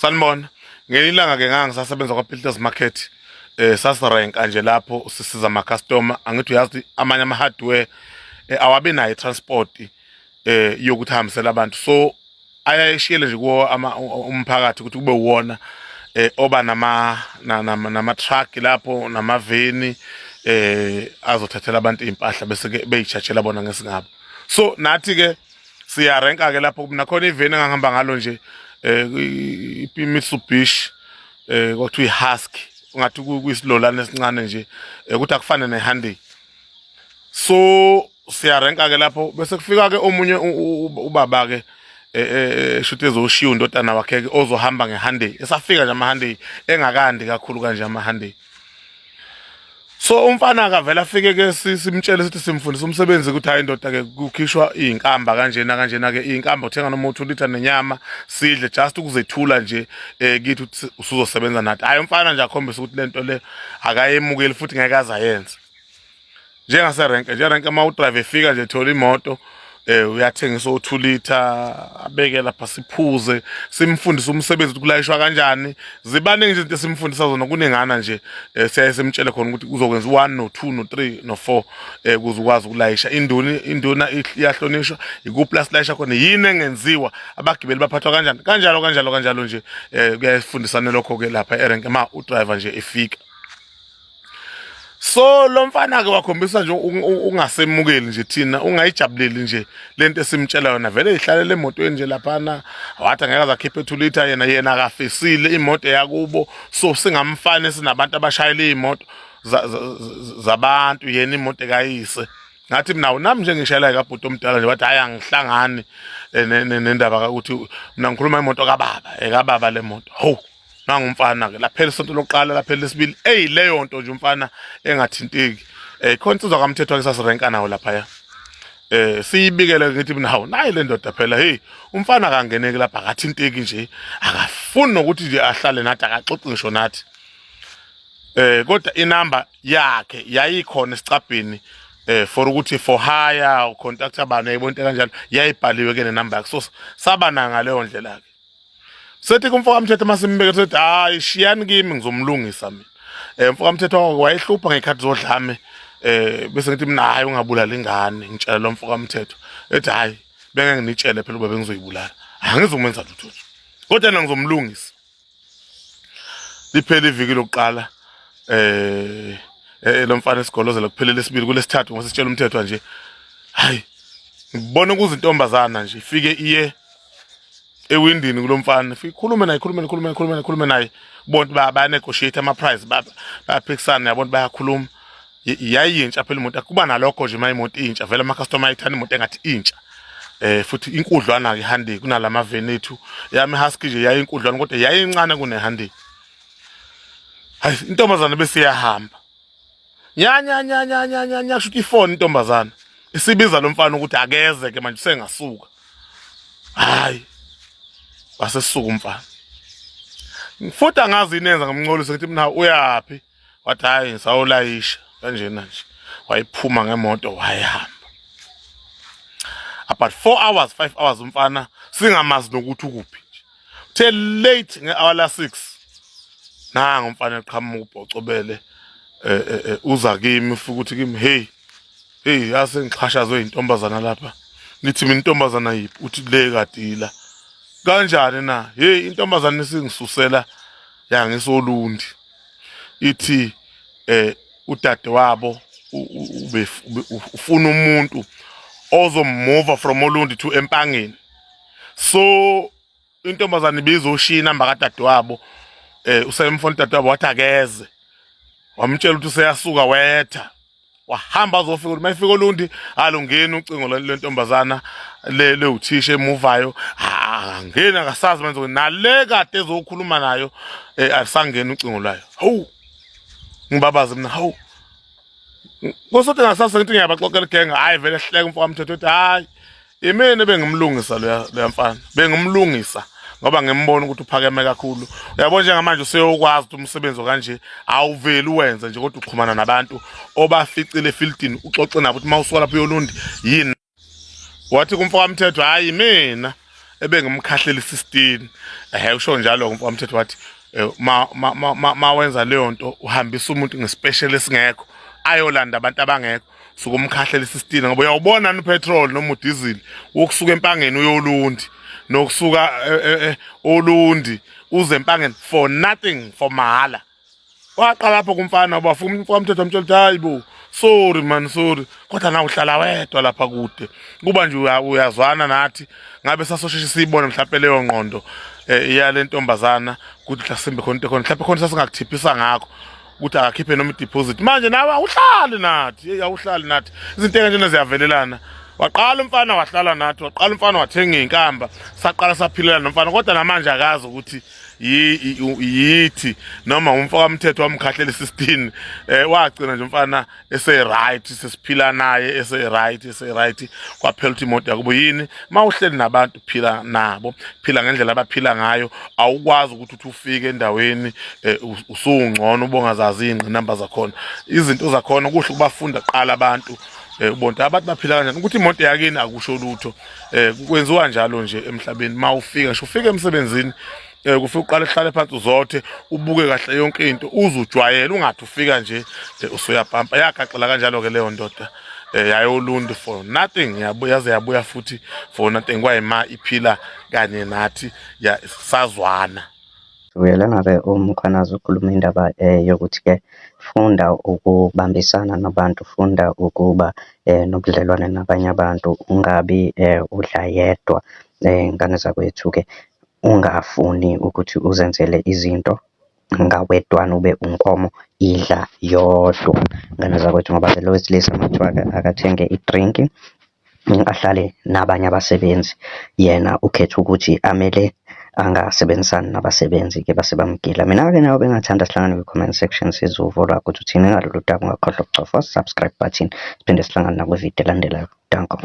Sanibona. Ngelinye ilanga ke ngangisasebenza kwa-Builders Market, sasirenka nje lapho sisiza ama-customer. Angithi uyazi amanye ama-hardware awabi nayo i-transport yokuthi ahambisele abantu, so ayayishiyele nje kuwo umphakathi ukuthi kube uwona oba nama truck lapho namaveni azothathela abantu impahla bese ke beyijajela bona ngesingabo. So nathi ke siyarenka ke lapho nakhona iveni engangihamba ngalo nje, i-Mitsubishi, kwathiwa i-Husky, ungathi kuyisilolane esincane nje, ukuthi akufane ne-Hyundai. So siyarenka ke lapho, bese kufika ke omunye ubaba ke, shuthi ezoshiya undodana wakhe ke ozohamba nge-Hyundai. Esafika nje ama-Hyundai engakandi kakhulu kanje ama-Hyundai. So umfana akavela afike ke, simtshele sithi simfundisa umsebenzi ukuthi hayi ndoda ke, kukhishwa izinkamba kanjena kanjena ke, izinkamba uthenga noma u2 liter nenyama sidle, just ukuzethula nje kithi ukuthi usuzosebenza nathi. Hayi, umfana nje akhombisa ukuthi lento le akayemukeli futhi ngeke azayenze. Njengaserenke nje, renke uma udrive efika nje thola imoto, uyathengisa o2 liter, abeke lapha siphuze, simfundise umsebenzi ukuthi kulayishwa kanjani. Zibaningi nje izinto esimfundisa zona, kuningana nje. Siyaye simtshele khona ukuthi uzokwenza u1 no2 no3 no4 ukuze ukwazi ukulayisha. Induna, induna iyahlonishwa, ikuphi la silayisha khona, yini engenziwa, abagibeli baphathwa kanjani, kanjalo kanjalo kanjalo nje. Kuyafundisana lokho ke lapha erenke ma udriver nje efika. So lo mfana ke wakhombisa nje ungasemukeli nje thina, ungayijabuleli nje lento esimtshela yona. Vele ihlalela emotweni nje laphana, wathi angeke azakhiphe 2 liter yena, yena akafisile imoto yakubo. So singamfane sinabantu abashayela imoto zabantu, yena imoto ekayise. Ngathi mina nami nje ngishayela kabhuti omdala nje. Wathi hayi, angihlangani nendaba ukuthi mina ngikhuluma imoto kababa, ekababa le moto. Hawu, nangumfana ke, laphela isonto lokuqala, laphela lesibili, eyi leyo nto nje umfana engathinteki. Khona insizwa kamthetho ke sasirenka nawo laphaya, siyibikele, ngithi mina hawu, nayi le ndoda phela, hey, umfana akangeneki lapha, akathinteki nje, akafuni nokuthi nje ahlale nathi, akaxoxi ngisho nathi. Kodwa inamba yakhe yayikhona esicabheni, for ukuthi for hire contact abantu, yayibona into kanjalo, yayibhaliwe ke nenamba yakhe. So saba na ngaleyo ndlela ke, sethi kumfo kamthetho masimbeke, sethi hayi, shiyani kimi, ngizomlungisa mina. Mfo kamthetho wayehlupha ngekhathi zodlame. Bese ngithi mina hayi, ungabulala ingane. Ngitshela lo mfo kamthetho, ethi hayi, bengeke nginitshele phela uba bengizoyibulala, angizumenza lutho nje, kodwa yena ngizomlungisa. Liphela iviki lokuqala, lo mfana esigolozela, kuphelele esibili, kulesithathu ngoba sitshela umthetho nje. Hayi, ngibona kuze intombazana nje ifike iye ewindini kulomfana, ifike ikhulume naye, khulume, khulume, khulume, khulume naye, bonke baya negotiate ama price, bayaphikisana, yabona, bayakhuluma. Yayintsha phela imoto, kuba nalokho nje uma imoto intsha vele ama customer ayithanda imoto engathi intsha, futhi inkudlwana ke Hyundai kunalama veni ethu. Yami Husky nje yayinkudlwana kodwa yayincane kune Hyundai. Hayi, intombazana bese iyahamba, nya nya nya nya nya nya nya, kusho ifoni intombazana isibiza lo mfana ukuthi akeze ke manje, usengasuka. Hayi, wasesuka umfana futhi angazi inenza ngomncolisa, ngithi mina uyaphi? Wathi hayi, ngisawulayisha kanjena nje. Wayiphuma ngemoto wayehamba about 4 hours, 5 hours, umfana singamazi nokuthi ukuphi nje. Uthe late nge-hour la 6, nanga umfana eqhamuka ubhocobele, uza kimi, ufika ukuthi kimi, "Hey, hey, yase ngixhashazwe intombazana lapha." Ngithi mina, "Intombazana yiphi?" Uthi le kadila kanjani na? Hey, intombazana isingisusela yangisolundi, ithi udade wabo ufuna umuntu ozomove from Olundi to Empangeni. So intombazana ibizoshiya inamba kadade wabo, usemfona udade wabo, wathi akeze, wamtshela ukuthi useyasuka, wetha wahamba azofika. Ukuthi mayifika Olundi, alungeni ucingo lentombazana le lewuthisha emuvayo, angeni, akasazi manje nale kade ezokhuluma nayo, asangena ucingo lwayo. Hawu, ngibabaze mina, hawu, kusothi ngasasa ngithi ngiyabaxoxela igenga. Hayi, vele hleka umfo kamthetho, uthi hayi, imina bengimlungisa loya mfana, bengimlungisa ngoba ngimbona ukuthi uphakeme kakhulu. Uyabona, njengamanje useyokwazi ukuthi umsebenzi kanje awuveli uwenze nje, kodwa uxhumana nabantu obaficile efieldini, uxoxe nabo ukuthi mawusuka lapho uyolundi yini. Wathi kumfo kamthetho, hayi, mina Ebengimkhahlela isistini. Ehe, usho njalo umfo wamthetho wathi ma ma ma wenza leyo nto uhambisa umuntu ngespecial esingekho ayolanda abantu abangekho, suka umkhahlela isistini, ngoba uyawubona upetrol noma udiesel wokusuka eMpangeni uyolundi nokusuka olundi uze eMpangeni for nothing, for mahala. Waqala lapho kumfana, bafuna umfana umthetho amtshela ukuthi hayi bo, sorry man, sorry, kodwa na uhlala wedwa lapha kude, kuba nje uyazwana nathi, ngabe sasosheshe siyibone mhlawumbe leyo ngqondo yale ntombazana ukuthi mhlasimbe khona into khona, mhlawumbe khona sasingakuthiphisa ngakho ukuthi akakhiphe noma i-deposit. Manje nawe awuhlali nathi, hey, awuhlali nathi, izinto kanjena ziyavelelana. Waqala umfana wahlala nathi, waqala umfana wathenga iy'nkamba, saqala saphilela nomfana, kodwa namanje akazi ukuthi yithi noma umfo kamthetho wamkhahlela isistini. Wagcina nje umfana ese right, sesiphila naye ese right, ese right. Kwaphela ukuthi imoto yakubo yini. Mawuhleli nabantu, phila nabo, phila ngendlela abaphila ngayo. Awukwazi ukuthi uthi ufike endaweni usungcono ubongazazi ingqinamba zakhona, izinto zakhona. Kuhle ukubafunda qala abantu, ubonke abantu baphila kanjani, ukuthi imoto yakini akusho lutho. Kwenziwa njalo nje emhlabeni. Mawufika ngisho ufika emsebenzini, kufika uqale uhlale phansi, uzothe ubuke kahle yonke into, uzujwayele, ungathi ufika nje usuyapampa. Yagaxela kanjalo ke leyo ndoda, yayolundi for nothing, yabuya, yaze yabuya futhi for nothing. Kwayima iphila kanye nathi, ya sazwana. Uyelana-ke uMkhwanazi ukhuluma indaba yokuthi-ke funda ukubambisana nabantu, funda ukuba nobudlelwane nabanye abantu, ungabi udla yedwa. Ngane zakwethu-ke, ungafuni ukuthi uzenzele izinto ngawedwana, ube unkomo idla yodwa, ngane zakwethu, ngoba lo wesilisa makuthiwa akathenge i-drink, ahlale nabanye abasebenzi, yena ukhetha ukuthi amele angasebenzisani nabasebenzi-ke, base bamgila. Mina-ke nawe bengathanda sihlangane kwi-comment section, sizwe uvo lwakho ukuthi uthini ngalolu daba. Ungakhohlwa ukucofa subscribe button, siphinde sihlangane nakwividiyo elandelayo. Danko.